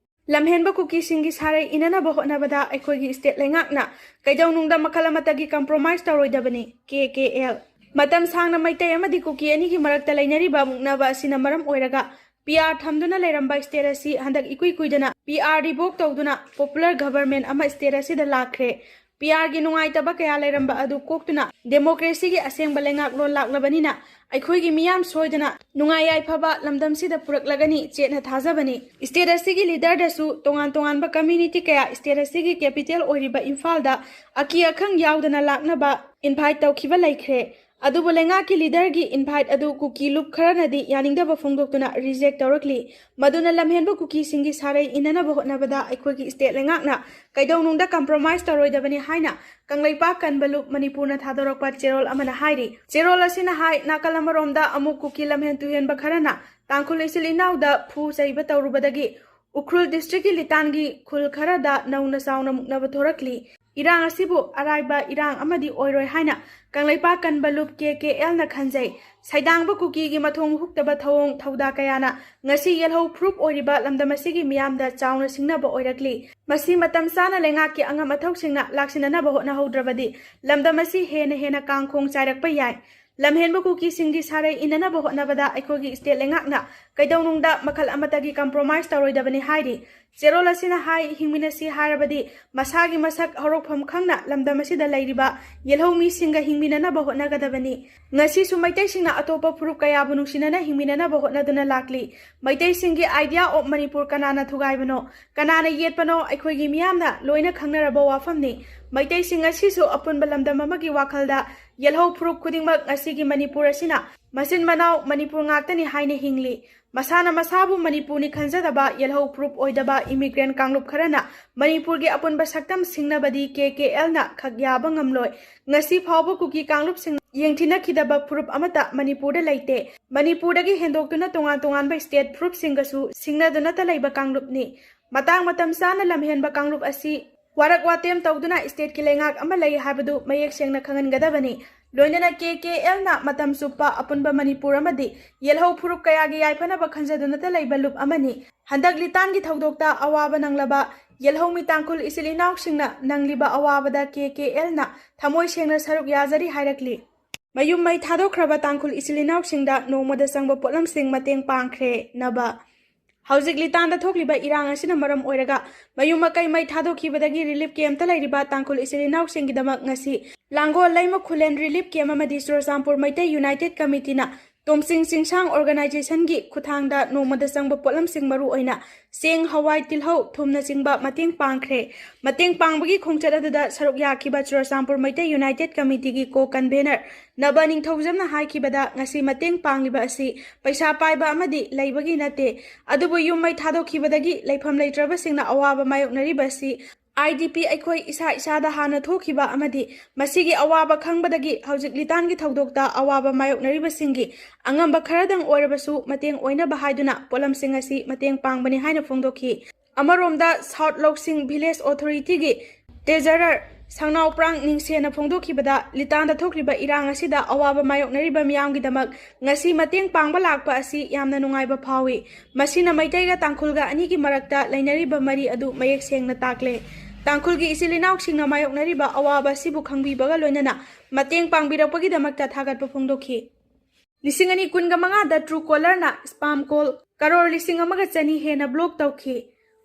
ꯂꯝꯍꯦꯟꯕ ꯀꯨꯀꯤꯁꯤꯡꯒꯤ ꯁꯥꯔꯩ ꯏꯅꯅꯕ ꯍꯣꯠꯅꯕꯗ ꯑꯩꯈꯣꯏꯒꯤ ꯁ꯭ꯇꯦꯠ ꯂꯩꯉꯥꯛꯅ ꯀꯩꯗꯧꯅꯨꯡꯗ ꯃꯈꯜ ꯑꯃꯠꯇꯒꯤ ꯀꯝꯄ꯭ꯔꯣꯃꯥꯏꯁ ꯇꯧꯔꯣꯏꯗꯕꯅꯤ, ꯀꯦ ꯀꯦ ꯑꯦꯜ꯫ ꯃꯇꯝ ꯁꯥꯡꯅ ꯃꯩꯇꯩ ꯑꯃꯗꯤ ꯀꯨꯀꯤ ꯑꯅꯤꯒꯤ ꯃꯔꯛꯇ ꯂꯩꯅꯔꯤꯕ ꯃꯨꯛꯅꯕ ꯑꯁꯤꯅ ꯃꯔꯝ ꯑꯣꯏꯔꯒ ꯄꯤ ꯑꯥꯔ ꯊꯝꯗꯨꯅ ꯂꯩꯔꯝꯕ ꯁ꯭ꯇꯦꯠ ꯑꯁꯤ ꯍꯟꯗꯛ ꯏꯀꯨꯏ ꯀꯨꯏꯗꯅ ꯄꯤ ꯑꯥꯔ ꯔꯤꯚꯣꯛ ꯇꯧꯗꯨꯅ ꯄꯣꯄꯨꯂꯔ ꯒꯚꯔꯟꯃꯦꯟꯠ ꯑꯃ ꯁ꯭ꯇꯦꯠ ꯑꯁꯤꯗ ꯂꯥꯛꯈ꯭ꯔꯦ꯫ ꯄꯤ ꯑꯥꯔꯒꯤ ꯅꯨꯡꯉꯥꯏꯇꯕ ꯀꯌꯥ ꯂꯩꯔꯝꯕ ꯑꯗꯨ ꯀꯣꯛꯇꯨꯅ ꯗꯦꯃꯣꯀ꯭ꯔꯦꯁꯤꯒꯤ ꯑꯁꯦꯡꯕ ꯂꯩꯉꯥꯛꯂꯣꯟ ꯂꯥꯛꯂꯕꯅꯤꯅ ꯑꯩꯈꯣꯏꯒꯤ ꯃꯤꯌꯥꯝ ꯁꯣꯏꯗꯅ ꯅꯨꯡꯉꯥꯏ ꯌꯥꯏꯐꯕ ꯂꯝꯗꯝꯁꯤꯗ ꯄꯨꯔꯛꯂꯒꯅꯤ ꯆꯦꯠꯅ ꯊꯥꯖꯕꯅꯤ꯫ ꯁ꯭ꯇꯦꯠ ꯑꯁꯤꯒꯤ ꯂꯤꯗꯔꯗꯁꯨ ꯇꯣꯉꯥꯟ ꯇꯣꯉꯥꯟꯕ ꯀꯝꯃ꯭ꯌꯨꯅꯤꯇꯤ ꯀꯌꯥ ꯁ꯭ꯇꯦꯠ ꯑꯁꯤꯒꯤ ꯀꯦꯄꯤꯇꯦꯜ ꯑꯣꯏꯔꯤꯕ ꯏꯝꯐꯥꯜꯗ ꯑꯀꯤ ꯑꯈꯪ ꯌꯥꯎꯗꯅ ꯂꯥꯛꯅꯕ ꯏꯟꯚꯥꯏꯠ ꯇꯧꯈꯤꯕ ꯂꯩꯈ꯭ꯔꯦ꯫ ꯑꯗꯨꯕꯨ ꯂꯩꯉꯥꯛꯀꯤ ꯂꯤꯗꯔꯒꯤ ꯏꯟꯚꯥꯏꯠ ꯑꯗꯨ ꯀꯨꯀꯤ ꯂꯨꯞ ꯈꯔꯅꯗꯤ ꯌꯥꯅꯤꯡꯗꯕ ꯐꯣꯡꯗꯣꯛꯇꯨꯅ ꯔꯤꯖꯦꯛ ꯇꯧꯔꯛꯂꯤ꯫ ꯃꯗꯨꯅ ꯂꯝꯍꯦꯟꯕ ꯀꯨꯀꯤꯁꯤꯡꯒꯤ ꯁꯥꯔꯩ ꯏꯟꯅꯅꯕ ꯍꯣꯠꯅꯕꯗ ꯑꯩꯈꯣꯏꯒꯤ ꯁ꯭ꯇꯦꯠ ꯂꯩꯉꯥꯛꯅ ꯀꯩꯗꯧꯅꯨꯡꯗ ꯀꯝꯄ꯭ꯔꯣꯃꯥꯏꯁ ꯇꯧꯔꯣꯏꯗꯕꯅꯤ ꯍꯥꯏꯅ ꯀꯪꯂꯩꯄꯥꯛ ꯀꯟꯕ ꯂꯨꯞ ꯃꯅꯤꯄꯨꯔꯅ ꯊꯥꯗꯣꯔꯛꯄ ꯆꯦꯔꯣꯜ ꯑꯃꯅ ꯍꯥꯏꯔꯤ꯫ ꯆꯦꯔꯣꯜ ꯑꯁꯤꯅ ꯍꯥꯏ, ꯅꯥꯀꯜ ꯑꯃꯔꯣꯝꯗ ꯑꯃꯨꯛ ꯀꯨꯀꯤ ꯂꯝꯍꯦꯟ ꯇꯨꯍꯦꯟꯕ ꯈꯔꯅ ꯇꯥꯡꯈꯨꯜ ꯏꯆꯤꯜ ꯏꯅꯥꯎꯗ ꯐꯨ ꯆꯩꯕ ꯇꯧꯔꯨꯕꯗꯒꯤ ꯎꯈ꯭ꯔꯨꯜ ꯗꯤꯁꯇ꯭ꯔꯤꯛꯀꯤ ꯂꯤꯇꯥꯟꯒꯤ ꯈꯨꯜ ꯈꯔꯗ ꯅꯧꯅ ꯆꯥꯎꯅ ꯃꯨꯛꯅꯕ ꯊꯣꯔꯛꯂꯤ꯫ ꯏꯔꯥꯡ ꯑꯁꯤꯕꯨ ꯑꯔꯥꯏꯕ ꯏꯔꯥꯡ ꯑꯃꯗꯤ ꯑꯣꯏꯔꯣꯏ ꯍꯥꯏꯅ ꯀꯪꯂꯩꯄꯥꯛ ꯀꯟꯕ ꯂꯨꯞ ꯀꯦ ꯀꯦ ꯑꯦꯜꯅ ꯈꯟꯖꯩ꯫ ꯁꯩꯗꯥꯡꯕ ꯀꯨꯀꯤꯒꯤ ꯃꯊꯣꯡ ꯍꯨꯛꯇꯕ ꯊꯧꯑꯣꯡ ꯊꯧꯗꯥ ꯀꯌꯥꯅ ꯉꯁꯤ ꯌꯦꯜꯍꯧ ꯐꯨꯔꯨꯞ ꯑꯣꯏꯔꯤꯕ ꯂꯝꯗꯝ ꯑꯁꯤꯒꯤ ꯃꯤꯌꯥꯝꯗ ꯆꯥꯎꯅ ꯁꯤꯡꯅꯕ ꯑꯣꯏꯔꯛꯂꯤ꯫ ꯃꯁꯤ ꯃꯇꯝ ꯆꯥꯅ ꯂꯩꯉꯥꯛꯀꯤ ꯑꯉꯝ ꯑꯊꯧꯁꯤꯡꯅ ꯂꯥꯛꯁꯤꯟꯅꯅꯕ ꯍꯣꯠꯅꯍꯧꯗ꯭ꯔꯕꯗꯤ ꯂꯝꯗꯝ ꯑꯁꯤ ꯍꯦꯟꯅ ꯍꯦꯟꯅ ꯀꯥꯡꯈꯣꯡ ꯆꯥꯏꯔꯛꯄ ꯌꯥꯏ꯫ ꯂꯝꯍꯦꯟꯕ ꯀꯨꯀꯤꯁꯤꯡꯒꯤ ꯁꯥꯔꯩ ꯏꯟꯅꯅꯕ ꯍꯣꯠꯅꯕꯗ ꯑꯩꯈꯣꯏꯒꯤ state ꯂꯩꯉꯥꯛꯅ ꯀꯩꯗꯧꯅꯨꯡꯗ ꯃꯈꯜ ꯑꯃꯠꯇꯒꯤ compromise ꯇꯧꯔꯣꯏꯗꯕꯅꯤ ꯍꯥꯏꯔꯤ꯫ ꯆꯦꯔꯣꯜ ꯑꯁꯤꯅ ꯍꯥꯏ, ꯍꯤꯡꯃꯤꯟꯅꯁꯤ ꯍꯥꯏꯔꯕꯗꯤ ꯃꯁꯥꯒꯤ ꯃꯁꯛ ꯍꯧꯔꯛꯐꯝ ꯈꯪꯅ ꯂꯝꯗꯝ ꯑꯁꯤꯗ ꯂꯩꯔꯤꯕ ꯌꯦꯜꯍꯧ ꯃꯤꯁꯤꯡꯒ ꯍꯤꯡꯃꯤꯟꯅꯅꯕ ꯍꯣꯠꯅꯒꯗꯕꯅꯤ꯫ ꯉꯁꯤꯁꯨ ꯃꯩꯇꯩꯁꯤꯡꯅ ꯑꯇꯣꯞꯄ ꯐꯨꯔꯨꯞ ꯀꯌꯥꯕꯨ ꯅꯨꯡꯁꯤꯅꯅ ꯍꯤꯡꯃꯤꯟꯅꯅꯕ ꯍꯣꯠꯅꯗꯨꯅ ꯂꯥꯛꯂꯤ꯫ ꯃꯩꯇꯩꯁꯤꯡꯒꯤ idea of ꯃꯅꯤꯄꯨꯔ ꯀꯅꯥꯅ ꯊꯨꯒꯥꯏꯕꯅꯣ, ꯀꯅꯥꯅ ꯌꯦꯠꯄꯅꯣ ꯑꯩꯈꯣꯏꯒꯤ ꯃꯤꯌꯥꯝꯅ ꯂꯣꯏꯅ ꯈꯪꯅꯔꯕ ꯋꯥꯐꯝꯅꯤ꯫ ꯃꯩꯇꯩꯁꯤꯡ ꯑꯁꯤꯁꯨ ꯑꯄꯨꯟꯕ ꯂꯝꯗꯝ ꯑꯃꯒꯤ ꯋꯥꯈꯜꯗ ꯌꯦꯜꯍꯧ ꯐꯨꯔꯨꯞ ꯈꯨꯗꯤꯡꯃꯛ ꯉꯁꯤꯒꯤ ꯃꯅꯤꯄꯨꯔ ꯑꯁꯤꯅ ꯃꯆꯤꯟ ꯃꯅꯥꯎ ꯃꯅꯤꯄꯨꯔ ꯉꯥꯛꯇꯅꯤ ꯍꯥꯏꯅ ꯍꯤꯡꯂꯤ꯫ ꯃꯁꯥꯅ ꯃꯁꯥꯕꯨ ꯃꯅꯤꯄꯨꯔꯅꯤ ꯈꯟꯖꯗꯕ ꯌꯦꯜꯍꯧ ꯐꯨꯔꯨꯞ ꯑꯣꯏꯗꯕ immigrant ꯀꯥꯡꯂꯨꯞ ꯈꯔꯅ ꯃꯅꯤꯄꯨꯔꯒꯤ ꯑꯄꯨꯟꯕ ꯁꯛꯇꯝ ꯁꯤꯡꯅꯕꯗꯤ KKLꯅ ꯈꯛ ꯌꯥꯕ ꯉꯝꯂꯣꯏ꯫ ꯉꯁꯤ ꯐꯥꯎꯕ ꯀꯨꯀꯤ ꯀꯥꯡꯂꯨꯞꯁꯤꯡ ꯌꯦꯡꯊꯤꯅꯈꯤꯗꯕ ꯐꯨꯔꯨꯞ ꯑꯃꯠꯇ ꯃꯅꯤꯄꯨꯔꯗ ꯂꯩꯇꯦ꯫ ꯃꯅꯤꯄꯨꯔꯗꯒꯤ ꯍꯦꯟꯗꯣꯛꯇꯨꯅ ꯇꯣꯉꯥꯟ ꯇꯣꯉꯥꯟꯕ state ꯐꯨꯔꯨꯞꯁꯤꯡꯒꯁꯨ ꯁꯤꯡꯅꯗꯨꯅꯇ ꯂꯩꯕ ꯀꯥꯡꯂꯨꯞꯅꯤ꯫ ꯃꯇꯥꯡ ꯃꯇꯝ ꯆꯥꯅ ꯂꯝꯍꯦꯟꯕ ꯀꯥꯡꯂꯨꯞ ꯑꯁꯤ ꯋꯥꯔꯛ ꯋꯥꯇꯦꯝ ꯇꯧꯗꯨꯅ stateꯀꯤ ꯂꯩꯉꯥꯛ ꯑꯃ ꯂꯩ ꯍꯥꯏꯕꯗꯨ ꯃꯌꯦꯛ ꯁꯦꯡꯅ ꯈꯪꯍꯟꯒꯗꯕꯅꯤ꯫ ꯂꯣꯏꯅꯅ KKLꯅ ꯃꯇꯝ ꯆꯨꯞꯄ ꯑꯄꯨꯟꯕ ꯃꯅꯤꯄꯨꯔ ꯑꯃꯗꯤ ꯌꯦꯜꯍꯧ ꯐꯨꯔꯨꯞ ꯀꯌꯥꯒꯤ ꯌꯥꯏꯐꯅꯕ ꯈꯟꯖꯗꯨꯅꯇ ꯂꯩꯕ ꯂꯨꯞ ꯑꯃꯅꯤ꯫ ꯍꯟꯗꯛ ꯂꯤꯇꯥꯟꯒꯤ ꯊꯧꯗꯣꯛꯇ ꯑꯋꯥꯕ ꯅꯪꯂꯕ ꯌꯦꯜꯍꯧꯃꯤ ꯇꯥꯡꯈꯨꯜ ꯏꯆꯤꯜ ꯏꯅꯥꯎꯁꯤꯡꯅ ꯅꯪꯂꯤꯕ ꯑꯋꯥꯕꯗ KKLꯅ ꯊꯃꯣꯏ ꯁꯦꯡꯅ ꯁꯔꯨꯛ ꯌꯥꯖꯔꯤ ꯍꯥꯏꯔꯛꯂꯤ꯫ ꯃꯌꯨꯝ ꯃꯩ ꯊꯥꯗꯣꯛꯈ꯭ꯔꯕ ꯇꯥꯡꯈꯨꯜ ꯏꯆꯤꯜ ꯏꯅꯥꯎꯁꯤꯡꯗ ꯅꯣꯡꯃꯗ ꯆꯪꯕ ꯄꯣꯠꯂꯝꯁꯤꯡ ꯃꯇꯦꯡ ꯄꯥꯡꯈ꯭ꯔꯦ꯫ ꯅꯕ ꯍꯧꯖꯤꯛ ꯂꯤꯇꯥꯟꯗ ꯊꯣꯛꯂꯤꯕ ꯏꯔꯥꯡ ꯑꯁꯤꯅ ꯃꯔꯝ ꯑꯣꯏꯔꯒ ꯃꯌꯨꯝ ꯃꯀꯩ ꯃꯩ ꯊꯥꯗꯣꯛꯈꯤꯕꯗꯒꯤ relief campꯇ ꯂꯩꯔꯤꯕ ꯇꯥꯡꯈꯨꯜ ꯏꯆꯤꯜ ꯏꯅꯥꯎꯁꯤꯡꯒꯤꯗꯃꯛ ꯉꯁꯤ ꯂꯥꯡꯒꯣꯜ ꯂꯩꯃ ꯈꯨꯂꯦꯟ relief camp ꯑꯃꯗꯤ ꯆꯨꯔꯆꯥꯟꯄꯨꯔ ꯃꯩꯇꯩ United Committeeꯅ ꯇꯣꯝꯆꯤꯡ ꯆꯤꯡꯁꯥꯡ organizationꯒꯤ ꯈꯨꯠꯊꯥꯡꯗ ꯅꯣꯡꯃꯗ ꯆꯪꯕ ꯄꯣꯠꯂꯝꯁꯤꯡ ꯃꯔꯨ ꯑꯣꯏꯅ ꯆꯦꯡ, ꯍꯋꯥꯏ, ꯇꯤꯜꯍꯧ, ꯊꯨꯝꯅꯆꯤꯡꯕ ꯃꯇꯦꯡ ꯄꯥꯡꯈ꯭ꯔꯦ꯫ ꯃꯇꯦꯡ ꯄꯥꯡꯕꯒꯤ ꯈꯣꯡꯆꯠ ꯑꯗꯨꯗ ꯁꯔꯨꯛ ꯌꯥꯈꯤꯕ ꯆꯨꯔꯆꯥꯟꯄꯨꯔ ꯃꯩꯇꯩ United Committeeꯒꯤ co-convener ꯅꯕ ꯅꯤꯡꯊꯧꯖꯝꯅ ꯍꯥꯏꯈꯤꯕꯗ, ꯉꯁꯤ ꯃꯇꯦꯡ ꯄꯥꯡꯂꯤꯕ ꯑꯁꯤ ꯄꯩꯁꯥ ꯄꯥꯏꯕ ꯑꯃꯗꯤ ꯂꯩꯕꯒꯤ ꯅꯠꯇꯦ, ꯑꯗꯨꯕꯨ ꯌꯨꯝ ꯃꯩ ꯊꯥꯗꯣꯛꯈꯤꯕꯗꯒꯤ ꯂꯩꯐꯝ ꯂꯩꯇ꯭ꯔꯕꯁꯤꯡꯅ ꯑꯋꯥꯕ ꯃꯥꯌꯣꯛꯅꯔꯤꯕ ꯑꯁꯤ IDP ꯑꯩꯈꯣꯏ ꯏꯁꯥ ꯏꯁꯥꯗ ꯍꯥꯟꯅ ꯊꯣꯛꯈꯤꯕ ꯑꯃꯗꯤ ꯃꯁꯤꯒꯤ ꯑꯋꯥꯕ ꯈꯪꯕꯗꯒꯤ ꯍꯧꯖꯤꯛ ꯂꯤꯇꯥꯟꯒꯤ ꯊꯧꯗꯣꯛꯇ ꯑꯋꯥꯕ ꯃꯥꯌꯣꯛꯅꯔꯤꯕꯁꯤꯡꯒꯤ ꯑꯉꯝꯕ ꯈꯔꯗꯪ ꯑꯣꯏꯔꯕꯁꯨ ꯃꯇꯦꯡ ꯑꯣꯏꯅꯕ ꯍꯥꯏꯗꯨꯅ ꯄꯣꯠꯂꯝꯁꯤꯡ ꯑꯁꯤ ꯃꯇꯦꯡ ꯄꯥꯡꯕꯅꯤ ꯍꯥꯏꯅ ꯐꯣꯡꯗꯣꯛꯈꯤ꯫ ꯑꯃꯔꯣꯝꯗ, South Loksing Village Authorityꯒꯤ treasurer ꯁꯪꯅꯥꯎꯄ꯭ꯔꯥꯡ ꯅꯤꯡꯁꯦꯅ ꯐꯣꯡꯗꯣꯛꯈꯤꯕꯗ, ꯂꯤꯇꯥꯟꯗ ꯊꯣꯛꯂꯤꯕ ꯏꯔꯥꯡ ꯑꯁꯤꯗ ꯑꯋꯥꯕ ꯃꯥꯌꯣꯛꯅꯔꯤꯕ ꯃꯤꯌꯥꯝꯒꯤꯗꯃꯛ ꯉꯁꯤ ꯃꯇꯦꯡ ꯄꯥꯡꯕ ꯂꯥꯛꯄ ꯑꯁꯤ ꯌꯥꯝꯅ ꯅꯨꯡꯉꯥꯏꯕ ꯐꯥꯎꯏ꯫ ꯃꯁꯤꯅ ꯃꯩꯇꯩꯒ ꯇꯥꯡꯈꯨꯜꯒ ꯑꯅꯤꯒꯤ ꯃꯔꯛꯇ ꯂꯩꯅꯔꯤꯕ ꯃꯔꯤ ꯑꯗꯨ ꯃꯌꯦꯛ ꯁꯦꯡꯅ ꯇꯥꯛꯂꯦ꯫ ꯇꯥꯡꯈꯨꯜꯒꯤ ꯏꯆꯤꯜ ꯏꯅꯥꯎꯁꯤꯡꯅ ꯃꯥꯌꯣꯛꯅꯔꯤꯕ ꯑꯋꯥꯕ ꯑꯁꯤꯕꯨ ꯈꯪꯕꯤꯕꯒ ꯂꯣꯏꯅꯅ ꯃꯇꯦꯡ ꯄꯥꯡꯕꯤꯔꯛꯄꯒꯤꯗꯃꯛꯇ ꯊꯥꯒꯠꯄ ꯐꯣꯡꯗꯣꯛꯈꯤ꯫ ꯂꯤꯁꯤꯡ ꯑꯅꯤ ꯀꯨꯟꯒ ꯃꯉꯥꯗ Truecaller-ꯅ spam call ꯀꯔꯣꯔ ꯂꯤꯁꯤꯡ ꯑꯃꯒ ꯆꯅꯤ ꯍꯦꯟꯅ block ꯇꯧꯈꯤ꯫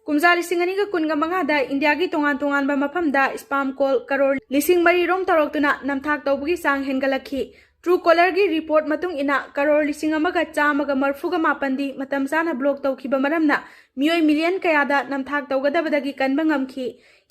ꯀꯨꯝꯖꯥ ꯂꯤꯁꯤꯡ ꯑꯅꯤꯒ ꯀꯨꯟꯒ ꯃꯉꯥꯗ ꯏꯟꯗꯤꯌꯥꯒꯤ ꯇꯣꯉꯥꯟ ꯇꯣꯉꯥꯟꯕ ꯃꯐꯝꯗ spam call ꯀꯔꯣꯔ ꯂꯤꯁꯤꯡ ꯃꯔꯤ ꯔꯣꯝ ꯇꯧꯔꯛꯇꯨꯅ ꯅꯝꯊꯥꯛ ꯇꯧꯕꯒꯤ ꯆꯥꯡ ꯍꯦꯟꯒꯠꯂꯛꯈꯤ꯫ Truecaller-ꯒꯤ report ꯃꯇꯨꯡ ꯏꯟꯅ ꯀꯔꯣꯔ ꯂꯤꯁꯤꯡ ꯑꯃꯒ ꯆꯥꯝꯃꯒ ꯃꯔꯐꯨꯒ ꯃꯥꯄꯟꯗꯤ ꯃꯇꯝ ꯆꯥꯅ block ꯇꯧꯈꯤꯕ ꯃꯔꯝꯅ ꯃꯤꯑꯣꯏ million ꯀꯌꯥꯗ ꯅꯝꯊꯥꯛ ꯇꯧꯒꯗꯕꯗꯒꯤ ꯀꯟꯕ ꯉꯝꯈꯤ꯫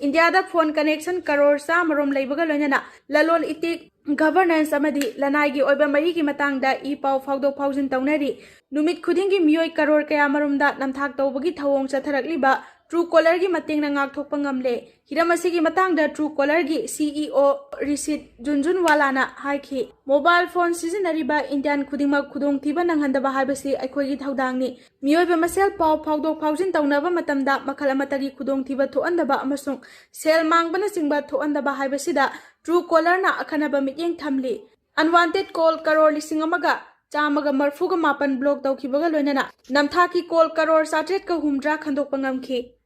ꯏꯟꯗꯤꯌꯥꯗ phone connection ꯀꯔꯣꯔ ꯆꯥꯝꯃ ꯔꯣꯝ ꯂꯩꯕꯒ ꯂꯣꯏꯅꯅ ꯂꯂꯣꯟ ꯏꯇꯤꯛ, governance ꯑꯃꯗꯤ ꯂꯅꯥꯏꯒꯤ ꯑꯣꯏꯕ ꯃꯔꯤꯒꯤ ꯃꯇꯥꯡꯗ ꯏ ꯄꯥꯎ ꯐꯥꯎꯗꯣꯛ ꯐꯥꯎꯖꯤꯟ ꯇꯧꯅꯔꯤ꯫ ꯅꯨꯃꯤꯠ ꯈꯨꯗꯤꯡꯒꯤ ꯃꯤꯑꯣꯏ ꯀꯔꯣꯔ ꯀꯌꯥ ꯃꯔꯨꯝꯗ ꯅꯝꯊꯥꯛ ꯇꯧꯕꯒꯤ ꯊꯧꯑꯣꯡ ꯆꯠꯊꯔꯛꯂꯤꯕ Truecaller-ꯒꯤ ꯃꯇꯦꯡꯅ ꯉꯥꯛꯊꯣꯛꯄ ꯉꯝꯂꯦ꯫ ꯍꯤꯔꯝ ꯑꯁꯤꯒꯤ ꯃꯇꯥꯡꯗ Truecaller-ꯒꯤ CEO ꯔꯤꯁꯤꯠ ꯖꯨꯟꯖꯨꯟꯋꯥꯂꯥꯅ ꯍꯥꯏꯈꯤ, "Mobile phone ꯁꯤꯖꯤꯟꯅꯔꯤꯕ Indian ꯈꯨꯗꯤꯡꯃꯛ ꯈꯨꯗꯣꯡꯊꯤꯕ ꯅꯪꯍꯟꯗꯕ ꯍꯥꯏꯕꯁꯤ ꯑꯩꯈꯣꯏꯒꯤ ꯊꯧꯗꯥꯡꯅꯤ꯫ ꯃꯤꯑꯣꯏꯕ ꯃꯁꯦꯜ ꯄꯥꯎ ꯐꯥꯎꯗꯣꯛ ꯐꯥꯎꯖꯤꯟ ꯇꯧꯅꯕ ꯃꯇꯝꯗ ꯃꯈꯜ ꯑꯃꯠꯇꯒꯤ ꯈꯨꯗꯣꯡꯊꯤꯕ ꯊꯣꯛꯍꯟꯗꯕ ꯑꯃꯁꯨꯡ ꯁꯦꯜ ꯃꯥꯡꯕꯅꯆꯤꯡꯕ ꯊꯣꯛꯍꯟꯗꯕ ꯍꯥꯏꯕꯁꯤꯗ Truecaller-ꯅ ꯑꯈꯟꯅꯕ ꯃꯤꯠꯌꯦꯡ ꯊꯝꯂꯤ꯫ Unwanted call ꯀꯔꯣꯔ ꯂꯤꯁꯤꯡ ꯑꯃꯒ ꯆꯥꯝꯃꯒ ꯃꯔꯐꯨꯒ ꯃꯥꯄꯟ block ꯇꯧꯈꯤꯕꯒ ꯂꯣꯏꯅꯅ ꯅꯝꯊꯥꯛꯀꯤ call ꯀꯔꯣꯔ ꯆꯥꯇ꯭ꯔꯦꯠꯀ ꯍꯨꯝꯗ꯭ꯔꯥ ꯈꯟꯗꯣꯛꯄ ꯉꯝꯈꯤ"꯫